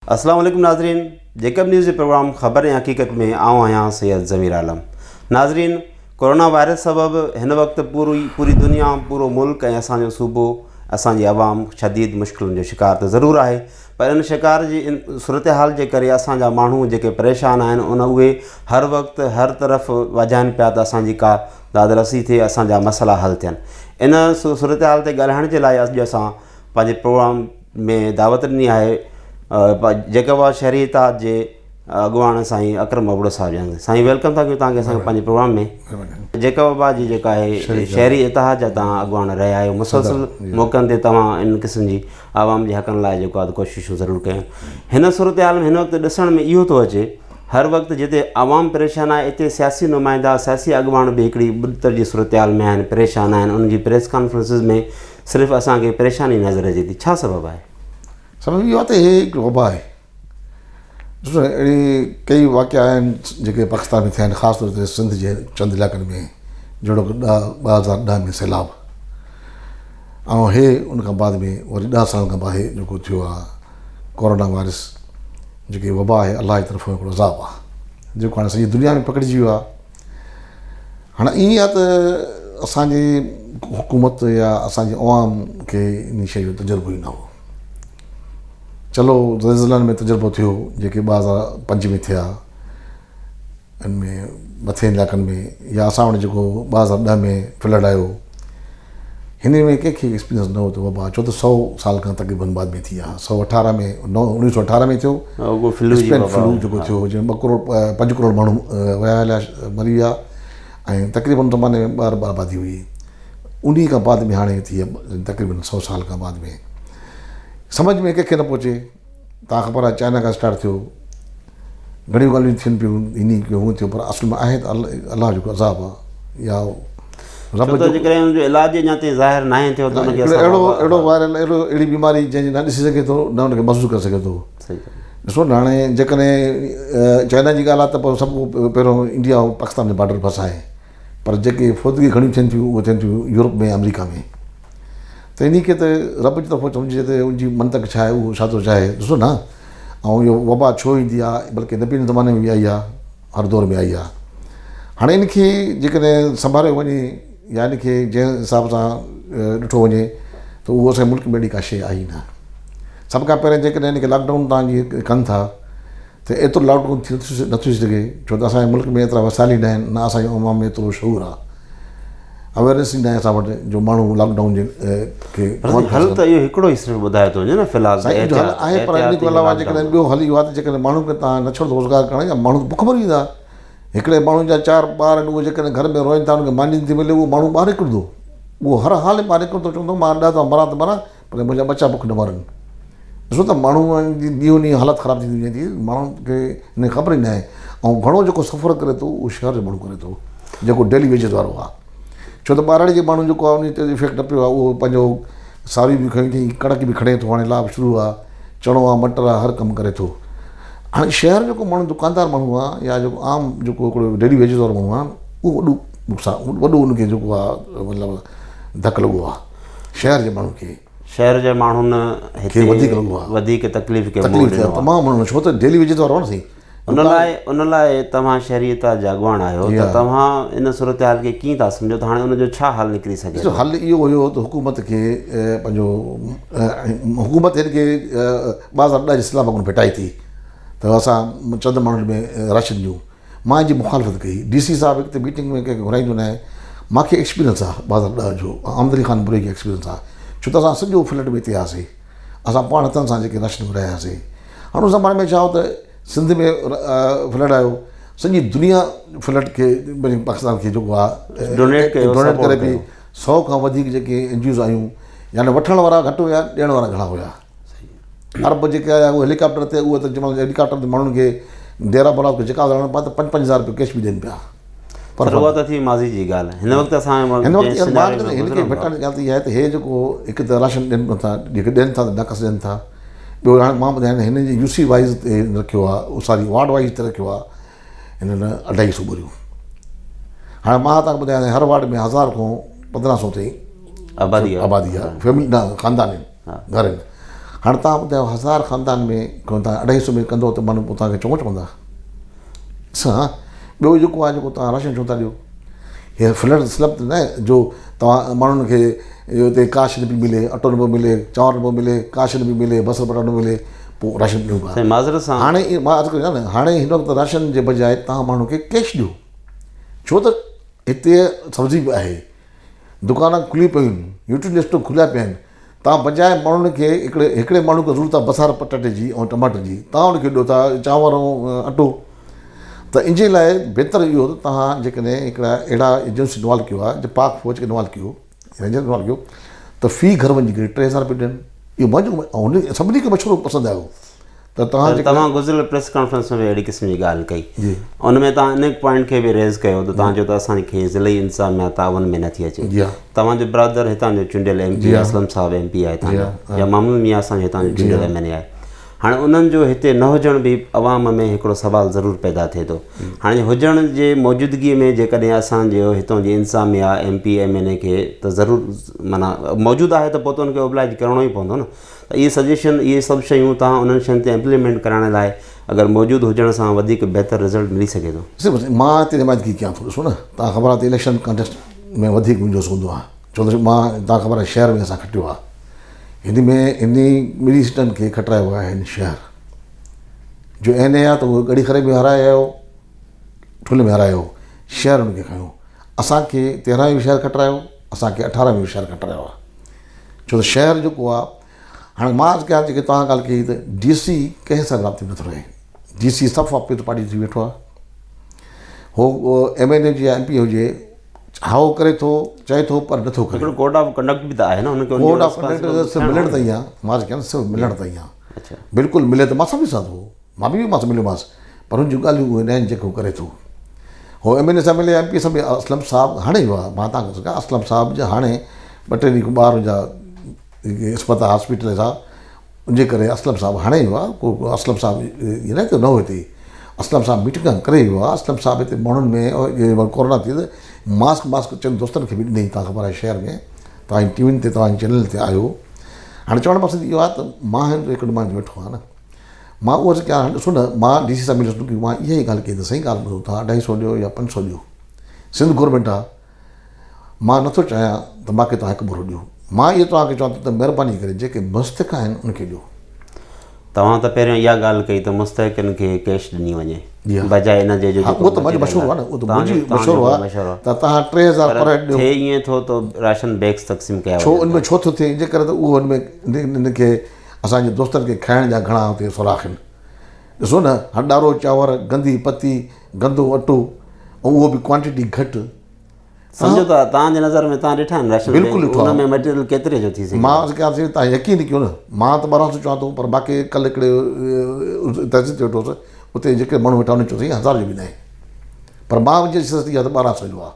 اسلام عليڪم ناظرين جيڪب نيوز جي پروگرام خبر ۽ حقيقت ۾ آئون آهيان سيد ضمير عالم ناظرين ڪورونا وائرس سبب هن وقت پوري پوري دنيا پورو ملڪ ۽ اسان جو صوبو اسان جي عوام شديد مشڪلن جو شڪار ته ضرور آهي پر ان شڪار جي ان صورتحال جي ڪري اسان جا ماڻهو جيڪي پريشان آهن ان اهي هر وقت هر طرف واجهائن پيا ته اسان جي ڪا داد رسي ٿئي اسان جا مسئلا حل ٿين ان صورتحال تي ڳالهائڻ جي لاء اڄ اسان پنهنجي پروگرام ۾ دعوت ڏني آهي جيڪب آباد شهري اتحاد جي اڳواڻ سائين اڪرم ابڙو صاحب جن سائين welcome ٿا ڪيون توهان کي اسان پنهنجي پروگرام ۾ جيڪب آباد جي جيڪا آهي شهري اتحاد جا توهان اڳواڻ رهيا آهيو مسلسل موقعن تي توهان ان قسم جي عوام جي حقن لاء جيڪو آهي ڪوششون ضرور ڪيون هن صورتحال ۾ هن وقت ڏسڻ ۾ اهو ٿو اچي هر وقت جتي عوام پريشان آهي اتي سياسي نمائندا سياسي اڳواڻ به هڪڙي ٻڏتر جي صورتحال ۾ آهن پريشان آهن انهن جي پريس ڪانفرنسز ۾ صرف اسان کي پريشاني نظر اچي ٿي ڇا سبب آهي؟ سبب اهو آهي ته هي هڪ وبا آهي. ڏسو اهڙي ڪئي واقعا آهن جيڪي پاڪستان ۾ ٿيا آهن خاص طور تي سنڌ جي چند علائقن ۾ جهڙوڪ 2010 ۾ سيلاب ۽ هي ان کان بعد ۾ وري 10 سالن کان بعد هي جيڪو ٿيو آهي ڪورونا وائرس جيڪي وبا آهي الله جي طرفون هڪڙو عذاب آهي جيڪو هاڻي سڄي دنيا ۾ پکڙجي ويو آهي هاڻي ائين آهي ته اسان جي حڪومت يا اسان جي عوام کي ان شيء جو تجربو ئي نه هو. چلو زلزلن ۾ تجربو ٿيو جيڪي 2005 ۾ ٿيا ان ۾ مٿين علائقن ۾ يا اسان وٽ جيڪو 2010 ۾ فلڊ آيو هن ۾ ڪنهن کي ايڪسپيرينس نه هو ته وبا ڇو ته سو سال کان تقريبن بعد ۾ ٿي آهي 118 ۾ 1918 ۾ ٿيو اسپين فلو جيڪو ٿيو جنهن ٻه ڪروڙ پنج ڪروڙ ماڻهو ويا هليا مري ويا ۽ تقريبن زماني ۾ ٻه ارب آبادي هئي انهي کان بعد ۾ هاڻي ٿي تقريبن سو سال کان بعد ۾ سمجھ ۾ ڪنهن کي نه پهچي تان خبر آهي چائنا کان اسٽارٽ ٿيو گهڻيون ڳالهيون ٿين پيون هيني ڪيو هون ٿيو پر اصل ۾ آهي ته الله جو عذاب آهي يا رب جو جيڪڏهن ان جو علاج اڃا تائين ظاهر ناهي ٿيو ته ان کي اهڙو اهڙو وائرل اهڙو اهڙي بيماري جنهن جي نه ڏسي سگهي ٿو نه ان کي محسوس ڪري سگهي ٿو ڏسو نه هاڻي جيڪڏهن چائنا جي ڳالهه آهي ته پوء سڀ کان پهريون انڊيا پاڪستان جي بارڊر ڀرسان آهي پر جيڪي فوتگي گهڻيون ٿين ٿيون اهي ٿين ٿيون يورپ ۾ آمريڪا ۾ ته انهي کي ته رب جي طرفون سمجهجي ته ان جي منطق ڇا آهي اهو ڇا ٿو چاهي ڏسو نه ۽ اهو وبا ڇو ايندي آهي بلڪه نبين زماني ۾ به آئي آهي هر دور ۾ آئي آهي هاڻي ان کي جيڪڏهن سنڀاليو وڃي يا ان کي جنهن حساب سان ڏٺو وڃي ته اهو اسانجي ملڪ ۾ اهڙي ڪا شيء آئي نه سڀ کان پهرين جيڪڏهن ان کي لاڪ ڊائون تان جي ڪن ٿا ته ايترو لاڪ ڊائون ٿي نٿو سگهي ڇو ته اسانجي ملڪ ۾ ايترا وسائل ئي نه آهن نه اسانجي عوام ۾ ايترو شعور آهي اويرنس ئي ناهي اسان وٽ جو ماڻهو لاڪ ڊائون جي کي حل ته اهو هڪڙو ئي صرف ٻڌايو ٿو وڃي نه في الحال سائين حل آهي پر ان کان علاوه جيڪڏهن ٻيو حل اهو آهي ته جيڪڏهن ماڻهو کي تان نه ڇڏو روزگار ڪرڻ يا ماڻهو بک مري ويندا هڪڙي ماڻهو جا چار ٻار آهن اهي جيڪڏهن گهر ۾ روئن ٿا ان کي ماني نٿي ملي اهو ماڻهو ٻاهر نڪرندو اهو هر حال ۾ ٻاهر نڪرندو چوندو مان ڏهه دفعا مران ته مران پر منهنجا ٻچا بک نه مرن. ڏسو ته ماڻهوء جي ڏينهون ڏينهن حالت خراب ٿيندي وڃي ٿي، ماڻهن کي ان جي خبر ئي ناهي ۽ گهڻو جيڪو سفر ڪري ٿو اهو شهر جو ماڻهو ڪري ٿو جيڪو ڊيلي ويجز وارو آهي ڇو ته ٻهراڙي جي ماڻهو جيڪو آهي ان تي افيڪٽ نه پيو آهي اهو پنهنجو ساوي به کڻي ٿي ڪڻڪ به کڻي ٿو هاڻي لاڀ شروع آهي چڻو آهي مٽر آهي هر ڪم ڪري ٿو هاڻي شهر جيڪو ماڻهو دڪاندار ماڻهو آهي يا جيڪو عام جيڪو هڪڙو ڊيلي ويجز وارو ماڻهو آهي اهو وڏو نقصان وڏو ان کي جيڪو آهي مطلب ڌڪ لڳو آهي شهر جي ماڻهن کي. شهر جي ماڻهن هتي وڌيڪ لڳو آهي. وڌيڪ تڪليف کي منهن ڏنو آهي. تمام گهڻو ڇو ته ڊيلي ويجز وارو آهي نه سائين. ان لاء توهان شهري اتحاد جا اڳواڻ آهيو ته توهان ان صورتحال کي ڪيئن ٿا سمجهو ته هاڻي ان جو ڇا حل نڪري سگهي ٿو؟ حل اهو هيو ته حڪومت کي پنهنجو حڪومت هن کي 2010 جي سلام وانگر ڀيٽائي ٿي ته اسان چند ماڻهن ۾ راشن ڏيون. مان ان جي مخالفت ڪئي. ڊي سي صاحب هڪ ته ميٽنگ ۾ ڪنهن کي گهرائيندو ناهي. مان کي ايڪسپيرينس آ 2010 جو آمد علي خان بري کي ايڪسپيرينس آ ڇو ته اسان سڄو فلڊ ۾ هتي هئاسي اسان پاڻ هٿن سان جيڪي راشن ورهاياسي هاڻ ان زماني ۾ ڇا هو ته سنڌ ۾ فلڊ آيو سڄي دنيا فلڊ کي پاڪستان کي جيڪو آ ڊونيٽ ڪيو ڊونيٽ ڪري پئي سو کان وڌيڪ جيڪي اين جي اوز آيون يعني وٺڻ وارا گهٽ هيا ڏيڻ وارا گهڻا هيا. عرب جيڪي آيا اهي هيليڪاپٽر تي اهي ته جنهن مهل هيليڪاپٽر تي ماڻهن کي ڊيرا بلاس کي جيڪا هلڻ پيا ته پنج پنج هزار روپيا ڪيش به ڏين پيا. پر اها ته ٿي ماضي جي ڳالهه هن وقت اسان هن وقت هن کي ڀٽائڻ جي ڳالهه ته اها آهي ته هي جيڪو هڪ ته راشن ڏين ٿا جيڪي ڏين ٿا ته ناقص ڏين ٿا ٻيو هاڻي مان ٻڌايان هن جي يو سي وائيز تي رکيو آهي ساري وارڊ وائيز تي رکيو آهي هنن اڍائي سو ٻوريون هاڻي مان تان ٻڌايان هر وارڊ ۾ هزار کان 1500 تائين آبادي آبادي آهي فيملي نه خاندان آهن گهر آهن. هاڻي توهان ٻڌايو هزار خاندان ۾ توهان اڍائي سو ۾ ڪندو ته ماڻهو پوء توهان کي چڱو چوندا. ڏسان ٻيو جيڪو آهي جيڪو توهان راشن ڇو ٿا ڏيو هي فلٽ سلپ ته نه جو توهان ماڻهن کي اتي ڪا شي نه پئي ملي اٽو نه پيو ملي چانور نه پيو ملي ڪا شي نه پئي ملي بصر پٽاٽو نه ملي پوء راشن ڏيون پيا معذرت سان هاڻي مان عرض ڪريان نه هاڻي هن وقت راشن جي بجاء توهان ماڻهن کي ڪيش ڏيو ڇو ته هتي سبزي به آهي دڪان کلي پيون آهن يوٽيوب اسٽور کليا پيا آهن توهان بجاء ماڻهن کي هڪڙي هڪڙي ماڻهو کي ضرورت آهي بصر پٽاٽي جي ۽ ٽماٽر جي توهان ان کي ڏيو ٿا چانور ۽ اٽو ته ان جي لاء بهتر اهو ته توهان جيڪڏهن هڪڙا اهڙا ايجنسي انوالو ڪيو آهي جي پاڪ فوج کي انوالو ڪيو رينجر انوالو ڪيو ته في گهر وڃي ڪري 3000 روپيا ڏين اهو منهنجو هن سڀني کي مشورو پسند آيو ته توهان جيڪڏهن توهان گذريل پريس ڪانفرنس ۾ به اهڙي قسم جي ڳالهه ڪئي ان ۾ توهان ان پوائنٽ کي به ريز ڪيو ته توهان چيو ته اسان کي ضلعي انتظاميا تعاون ۾ نٿي اچي توهان جو برادر هتان جو چونڊيل ايم پي اسلم صاحب ايم پي آهي هتان جو يا مامون ميان اسان جو هتان جو چونڊيل ايم اين اي آهي هاڻي انهن جو هتي نه هجڻ به عوام ۾ هڪڙو سوال ضرور پيدا ٿئي ٿو هاڻي هجڻ جي موجودگي ۾ جيڪڏهن اسان جو هتان جي انتظاميا M P M N A کي ته ضرور معنيٰ موجود آهي ته پوء ته ان کي اوبلائج ڪرڻو ئي پوندو نه ته اهي سجيشن اهي سڀ شيون توهان انهن شين تي امپليمينٽ ڪرائڻ لاء اگر موجود هجڻ سان وڌيڪ بهتر رزلٽ ملي سگهي ٿو. ڏسو مان هتي نمائندگي ڪيان ٿو ڏسو نه توهان خبر آهي ته اليڪشن ڪانٽيسٽ ۾ وڌيڪ منهنجو حصو هوندو آهي ڇو ته مان توهان خبر آهي شهر ۾ اسان کٽيو آهي هن ۾ هن ٻنهي سيٽن کي کٽرايو آهي هن شهر جو اين اي آهي ته اهو ڳڙهي خري ۾ هارائي آيو ٺل ۾ هارايو شهر هن کي کنيو اسان کي تيرهن ۾ شهر کٽرايو اسان کي اٺارهن ۾ شهر کٽرايو آهي ڇو ته شهر جيڪو آهي هاڻي مان عرض ڪيان جيڪي توهان ڳالهه ڪئي ته ڊي سي ڪنهن سان رابطي ۾ نٿو رهي ڊي سي صفا پيت پاٽي ٿي ويٺو آهي هو ايم اين اي هجي يا ايم پي هجي هائو ڪري ٿو چئي ٿو پر نٿو ڪري هڪڙو ڪوڊ آف ڪنڊڪٽ به ته آهي نه ان کي ڪوڊ آف ڪنڊڪٽ صرف ملڻ تائين آهي مان عرض ڪيان صرف ملڻ تائين آهي بلڪل ملي ته مان سمجهان ٿو مان به ويومانس مليومانس پر هن جون ڳالهيون اهي ناهن جيڪو هو ڪري ٿو. هو ايم اين اي سان ملي ايم پي سان ملي اسلم صاحب هاڻي ويو آهي مان تان کي اسلم صاحب جا هاڻي ٻه ٽي ڏينهن ٻار جا اسپتال هاسپيٽل سان ان جي ڪري اسلم صاحب هاڻي ويو آهي ڪو اسلم صاحب ائين نه ته نه هو هتي اسلم صاحب ميٽنگ ڪري ويو آهي اسلم صاحب هتي ماڻهن ۾ ڪورونا ٿي ته ماسڪ ماسڪ چند دوستن کي به ڏني تان خبر آهي شهر ۾ توهان جي ٽي وين تي توهان جي چينل تي آيو هاڻي چوڻ مقصد اهو آهي ته مان هن جو هڪ نمائندو ويٺو آهيان نه مان اهو عرض ڪيان هاڻي ڏسو نه مان ڊي سي صاحب مليس ته مان اها ئي ڳالهه ڪئي ته سائين ڳالهه ٻڌو توهان اڍائي سو ڏيو يا پنج سو ڏيو سنڌ گورنمينٽ آ مان نٿو چاهيان ته مانکي توهان هڪ ٻورو ڏيو مان اهو توهان کي چوان ٿو ته مهرباني ڪري جيڪي مستحق آهن ان کي ڏيو. توهان ته پهريون اها ڳالهه ڪئي ته مستحقن کي ڪيش ڏني وڃي بجاء ان جي جو جيڪو اهو ته منهنجو مشورو آهي نه اهو ته منهنجي مشورو آهي ته توهان 3000 پر هيڊ ڏيو ٿئي ائين ٿو ته راشن بيگس تقسيم ڪيا وڃن ڇو ان ۾ ڇو ٿو ٿئي ان جي ڪري ته اهو ان ۾ ان کي اسان جي دوستن کي کائڻ جا گهڻا اتي سوراخ آهن. ڏسو نه هڏارو چانور، گندي پتي، گندو اٽو ۽ اهو به ڪوانٽيٽي گهٽ. سمجهو ته توهان جي نظر ۾ توهان ڏٺا آهن راشن بلڪل ڏٺو ان ۾ مٽيريل ڪيتري جو ٿي سگهي مان عرض ڪيان ٿي توهان يقين ڪيو نه مان ته ٻارهن سو چوان ٿو پر باقي ڪل هڪڙي تحصيل تي ويٺو هوس اتي جيڪي ماڻهو ويٺا انهن چيو سائين هزار جو به ناهي پر مان منهنجي سستي آهي ته ٻارهن سو جو آهي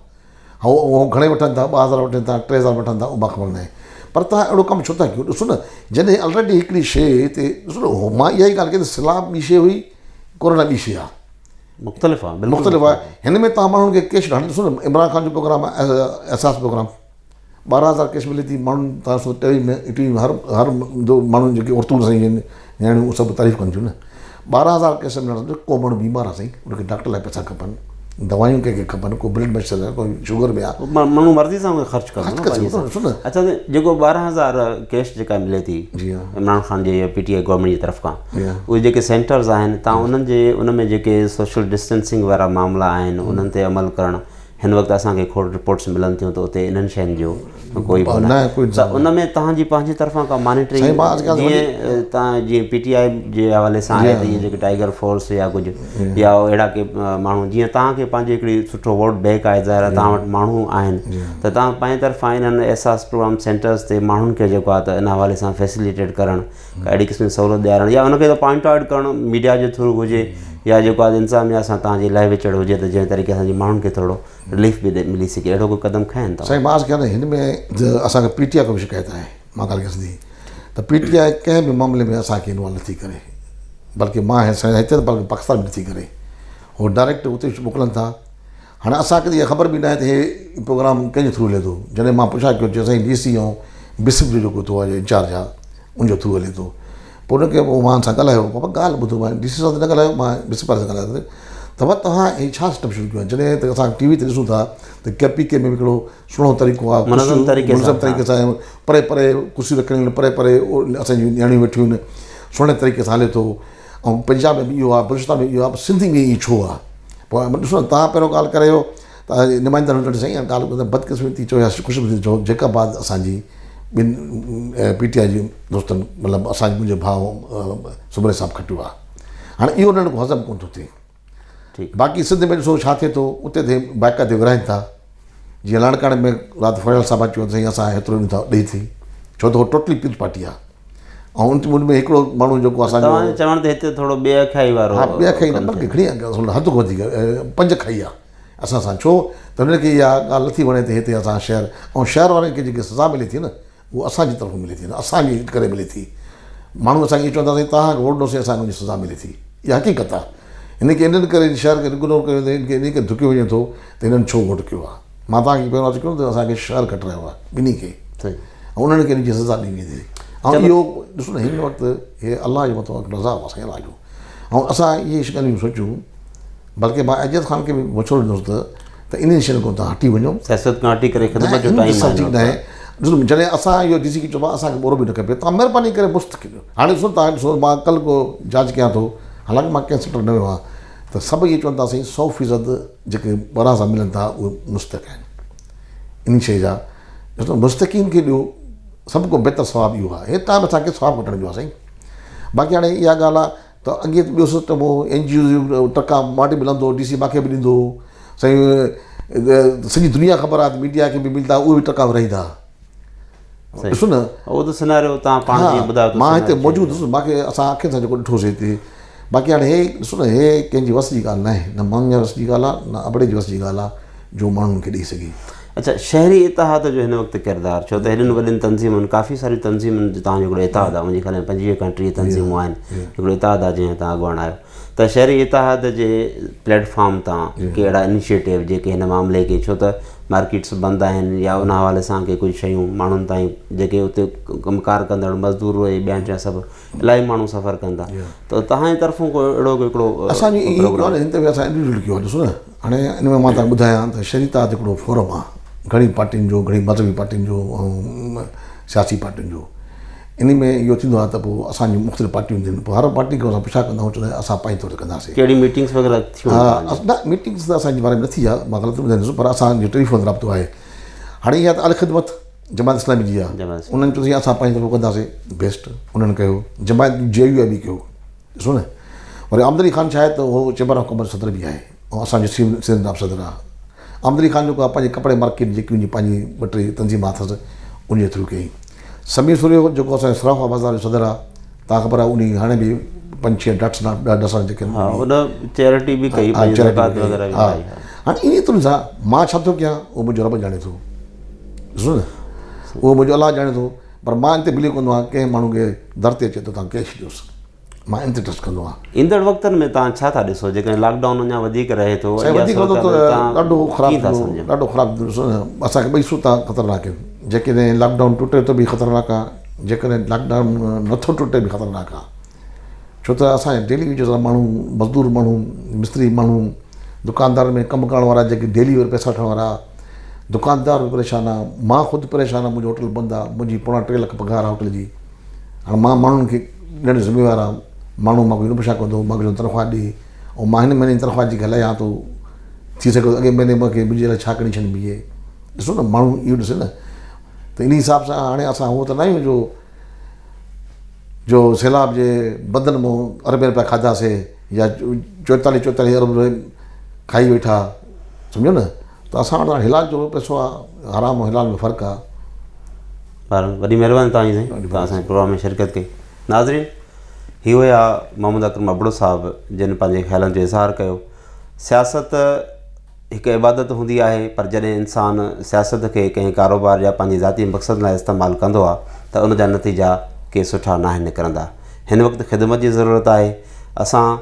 هو اهو گهڻي وٺن ٿا، 2000 وٺن ٿا، 3000 وٺن ٿا، اهو مان خبر ناهي. پر توهان اهڙو ڪم ڇو ٿا ڪيو؟ ڏسو نه جڏهن الريڊي هڪڙي شيء تي ڏسو نه مان اها ئي ڳالهه ڪئي ته سلاب ٻي شيء هئي، ڪورونا ٻي شيء آهي. مختلف آهي، بلڪل مختلف آهي. هن ۾ توهان ماڻهن کي ڪيش هاڻي ڏسو نه عمران خان جو پروگرام آهي احساس پروگرام 12000 ڪيش ملي ٿي ماڻهن توهان ڏسو ٽي وي ۾ ٽي وي ۾ هر هر جو ماڻهو جيڪي عورتون سائين آهن نياڻيون اهي سڀ تعريف ڪن ٿيون نه 12000 ڪيس ملڻ سان ڪو ماڻهو بيمار آهي سائين ان کي ڊاڪٽر لاء پئسا کپن دوائيون ڪنهن کي کپن ڪو بلڊ پريشر آهي ڪو شگر ۾ آهي ماڻهو مرضي سان خرچ ڪندو نه اڇا جيڪو 12000 ڪيش جيڪا ملي ٿي عمران خان جي پي ٽي I government جي طرف کان اهي جيڪي سينٽرز آهن تان انهن جي ان ۾ جيڪي سوشل ڊسٽنسنگ وارا معاملا آهن انهن تي عمل ڪرڻ هن وقت اسان کي کوڙ رپورٽس ملن ٿيون ته اتي انهن شين جو ڪوئي به نه ته ان ۾ توهان جي پنهنجي طرفان ڪا مانيٽرنگ جيئن توهان جيئن پي ٽي آء جي حوالي سان آهي ته جيئن جيڪي ٽائيگر فورس يا ڪجهه يا اهڙا ڪي ماڻهو جيئن توهان کي پنهنجي هڪڙي سٺو ووٽ بينڪ آهي ظاهر آهي توهان وٽ ماڻهو آهن ته توهان پنهنجي طرفان انهن احساس پروگرام سينٽرز تي ماڻهن کي جيڪو آهي ته ان حوالي سان فيسليٽيٽ ڪرڻ ڪا اهڙي قسم جي سهولت ڏيارڻ يا ان کي ته پوائنٽ آئوٽ ڪرڻ ميڊيا جي ٿرو هجي يا جيڪو آهي انتظاميا سان توهان جي لهه وچڙ هجي ته جنهن طريقي سان جي ماڻهن کي ٿورو رليف به ملي سگهي اهڙو ڪو قدم کڻن ٿا. سائين مان عرض ڪيان ته هن ۾ اسان کي پي ٽي آء کان به شڪايت آهي مان ڳالهه ڪيان سڌي ته پي ٽي آء ڪنهن به معاملي ۾ اسان کي انوالو نٿي ڪري بلڪه مان هتي ته بلڪه پاڪستان ۾ نٿي ڪري هو ڊائريڪٽ اتي موڪلن ٿا هاڻي اسان کي ته اها خبر به ناهي ته هي پروگرام ڪنهن جي ٿرو هلي ٿو. جڏهن مان پڇا ڪيو چيو سائين ڊي سي ۽ بسپ جو جيڪو ٿو آهي انچارج آهي ان جو ٿرو هلي ٿو. پوء ان کي پوء مان ان سان ڳالهايو بابا ڳالهه ٻڌو مان ڊي سي صاحب سان نه ڳالهايو مان پرنسپال سان ڳالهايو ته بابا توهان هي ڇا سسٽم شروع ڪيو آهي جڏهن ته اسان ٽي وي تي ڏسون ٿا ته ڪي پي ڪي ۾ به هڪڙو سهڻو طريقو آهي منظم طريقي سان منظم طريقي سان پري پري ڪرسيون رکيل آهن پري پري اسان جون نياڻيون ويٺيون آهن سهڻي طريقي سان هلي ٿو ۽ پنجاب ۾ به اهو آهي بلوچستان ۾ اهو آهي پر سنڌ ۾ ائين ڇو آهي پوء ڏسو نه توهان پهريون ڳالهه ڪري ويو ته نمائندا وٽ سائين اها ڳالهه ٻڌ بدقسمتي چئو يا خوش قسمتي چئو جيڪب آباد اسان جي ٻن پي ٽي آء جي دوستن مطلب اسان جي منهنجي ڀاء سومري صاحب کٽيو آهي هاڻي اهو انهن کي هضم ڪونه ٿو ٿئي باقي سنڌ ۾ ڏسو ڇا ٿئي ٿو اتي تي باقاعدي ورهائين ٿا جيئن لاڙڪاڻي ۾ رات فريال صاحب اچي ويو سائين اسان هيترو ڏيون ٿا ڏئي ٿي ڇو ته هو ٽوٽلي پيپلز پارٽي آهي ۽ ان ان ۾ هڪڙو ماڻهو جيڪو اسان جو توهان جي چوڻ تي هتي ٿورو ٻي اکائي وارو ها ٻي اکائي نه بلڪه گهڻي حد کان وڌيڪ پنج کائي آهي اسان سان ڇو ته هنن کي اها ڳالهه نٿي وڻي ته هتي اسان شهر ۽ شهر وارن کي جيڪي سزا ملي ٿي نه اهو اسان جي طرفون ملي ٿي نه اسان جي ڪري ملي ٿي. ماڻهو اسان کي ائين چوندا سائين توهان کي ووٽ ڏنوسين اسان کي ان جي سزا ملي ٿي. اها حقيقت آهي. هن کي انهن ڪري شهر کي اگنور ڪيو وڃي ٿو هن کي انهي ڪري ڌڪيو وڃي ٿو ته هنن ڇو ووٽ ڪيو آهي. مان توهان کي پهريون عرض ڪيو ته اسان کي شهر کٽرايو آهي ٻنهي کي ۽ انهن کي ان جي سزا ڏني وڃي ٿي. ۽ اهو ڏسو نه هن وقت هي الله جو مٿو هڪ عذاب آهي سائين الله جو ۽ اسان اهي ڳالهيون سوچيون بلڪه مان اعجاز خان کي به مشورو ڏنوس ته ته انهن شين کان توهان هٽي وڃو. سياست کان هٽي ڪري خدمت جو ٽائيم آهي ناهي. ڏسو جڏهن اسان اهو ڊي سي کي چئبو آهي اسان کي ٻورو به نه کپي توهان مهرباني ڪري مفت کي ڏيو. هاڻي ڏسو توهان ڏسو مان ڪل ڪو جاچ ڪيان ٿو حالانڪه مان ڪنهن سيڪٽر نه ويو آهيان ته سڀ اهي چون ٿا سائين 100% جيڪي ٻرا سان ملن ٿا اهي مستحق آهن انهي شيء جا ڏسو مستحقين کي ڏيو سڀ کان بهتر ثواب اهو آهي هي ٽائيم اسان کي ثواب ڪٽڻ جو آهي سائين باقي هاڻي اها ڳالهه آهي ته اڳي ته ٻيو سسٽم هو اين جي اوز جو ٽڪا مان وٽ ملندو هو ڊي سي مانکي به ڏيندو هو سائين سڄي دنيا خبر آهي ته ميڊيا کي به ملدا اهي به ٽڪا ورهائيندا ڏسو نه اهو ته سناريو تان پاڻ جيئن ٻڌايو مان هتي موجود هوس مانکي اسان اکين سان جيڪو ڏٺوسي هتي باقي هاڻي هي ڏسو نه هي ڪنهن جي وس جي ڳالهه ناهي نه ماڻهن جي وس جي ڳالهه آهي نه ابڙي جي وس جي ڳالهه آهي جو ماڻهن کي ڏئي سگهي. اڇا شهري اتحاد جو هن وقت ڪردار ڇو ته هيڏين وڏين تنظيمن ڪافي ساريون تنظيمن جو توهان جو هڪڙو اتحاد آهي منهنجي خيال ۾ 25 کان 30 تنظيمون آهن هڪڙو اتحاد آهي جنهن توهان اڳواڻ آهيو ته شهري اتحاد جي پليٽ فارم تان ڪي اهڙا انيشيٽو جيڪي هن معاملي کي ڇو ته مارڪيٽس بند آهن يا ان حوالي سان ڪي ڪجهه شيون ماڻهن تائين جيڪي اتي ڪم ڪار ڪندڙ مزدور اهي ٻيا ٽيا سڀ الاهي ماڻهو سفر ڪن ٿا ته توهان جي طرفون ڪو اهڙو هڪڙو اسان جي پروگرام هن دفعي اسان انڊيوڊيول ڪيو آهي ڏسو نه هاڻي ان ۾ مان تان ٻڌايان ته شريتا هڪڙو فورم آهي گهڻي پارٽين جو گهڻي مذهبي پارٽين جو ۽ سياسي پارٽين جو ان ۾ اهو ٿيندو آهي ته پوء اسان جون مختلف پارٽيون هونديون آهن پوء هر پارٽي کان اسان پڇا ڪندا آهيون چوندا آهيون اسان پنهنجي طور تي ڪنداسين ڪهڙي ميٽنگس وغيره ٿيون ها نه ميٽنگس ته اسان جي باري ۾ نه ٿي آهي مان غلط نه ٻڌائيندس پر اسان جو ٽيليفون رابطو آهي هاڻي اها ته الخدمت جماعت اسلامي جي آ انهن چيو سائين اسان پنهنجي طرفون ڪنداسين بيسٽ انهن ڪيو جماعت جي يو آء به ڪيو ڏسو نه وري آمدني خان ڇا آهي ته هو چيمبر آف ڪامرس صدر به آهي ۽ اسان جو سنڌ ناب صدر آهي آمدني خان جيڪو آهي پنهنجي ڪپڙي مارڪيٽ جيڪي ان جي پنهنجي ٻه ٽي تنظيم اٿس ان جي ٿرو ڪيائين سمير سوريو جيڪو اسان جو صرافا بازار جو صدر آهي تان خبر آهي انهي هاڻي به پنج ڇهه ڊاٽس ڏهه سال جيڪي ها ان چيرٽي به ڪئي پنهنجي زڪوات وغيره به ڪئي هاڻي انهي طرح سان مان ڇا ٿو ڪيان اهو منهنجو رب ڄاڻي ٿو ڏسو نه اهو منهنجو الله ڄاڻي ٿو پر مان ان تي بليو ڪندو آهيان ڪنهن ماڻهو کي در تي اچي ته توهان ڪيش ڏيوس مان ان تي ٽرسٽ ڪندو آهيان. ايندڙ وقتن ۾ توهان ڇا ٿا ڏسو جيڪڏهن لاڪ ڊائون اڃا وڌيڪ رهي ٿو سائين وڌيڪ رهندو ته ڏاڍو خراب ٿيندو ڏاڍو خراب ٿيندو ڏسو نه اسان کي ٻئي صورت خطرناڪ آهن جيڪڏهن لاڪ ڊائون ٽٽي ته به خطرناڪ آهي جيڪڏهن لاڪ ڊائون نٿو ٽٽي به خطرناڪ آهي ڇو ته اسان جا ڊيلي ويجز وارا ماڻهو، مزدور ماڻهو، مستري ماڻهو، دڪاندارن ۾ ڪم ڪرڻ وارا جيڪي ڊيلي وارا پئسا وٺڻ وارا، دڪاندار به پريشان آ، مان خود پريشان آ، منهنجو هوٽل بند آ، منهنجي پوڻا ٽي لک پگهار آ هوٽل جي، هاڻ مان ماڻهن کي ڏيڻ جو ذميوار آ، ماڻهو مان کان اهو نه پڇا ڪندو، مان کي چوندو تنخواه ڏي ۽ مان هن مهيني جي تنخواه جيڪي هلايان ٿو، ٿي سگهي ٿو اڳئين مهيني مون کي منهنجي لاء ڇا ڪڍي ڇڏ بيهي، ڏسو نه ماڻهو اهو ڏسي نه ته انهي حساب سان هاڻي اسان هونء ته نه آهيون جو جو سيلاب جي بندن مون اربين رپيا کاڌاسي يا چوئيتاليهه چوئيتاليهه ارب کائي ويٺا سمجهو نه ته اسان وٽ حلال جو پئسو آ حرام ۽ حلال ۾ فرق آ. بهرحال وڏي مهرباني توهان جي سائين توهان اسان جي پروگرام ۾ شرڪت ڪئي ناظرين هي هيا محمد اڪرم ابڙو صاحب جن پنهنجي خيالن جو اظهار ڪيو سياست هڪ عبادت هوندي آهي پر جڏهن انسان سياست کي ڪنهن ڪاروبار يا پنهنجي ذاتي مقصد لاء استعمال ڪندو آهي ته ان جا نتيجا ڪي سٺا ناهن نڪرندا. هن وقت خدمت جي ضرورت آهي. اسان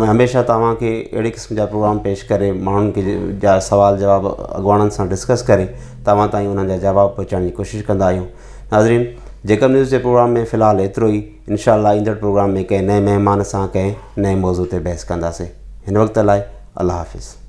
هميشه توهان کي اهڙي قسم جا پروگرام پيش ڪري ماڻهن کي جا سوال جواب اڳواڻن سان ڊسڪس ڪري توهان تائين انهن جا جواب پهچائڻ جي ڪوشش ڪندا آهيون. ناظرين جيڪب نيوز جي پروگرام ۾ في الحال ايترو ئي. انشاء الله ايندڙ پروگرام ۾ ڪنهن نئين مهمان سان ڪنهن نئين موضوع تي بحث ڪنداسين. هن وقت لاء الله حافظ.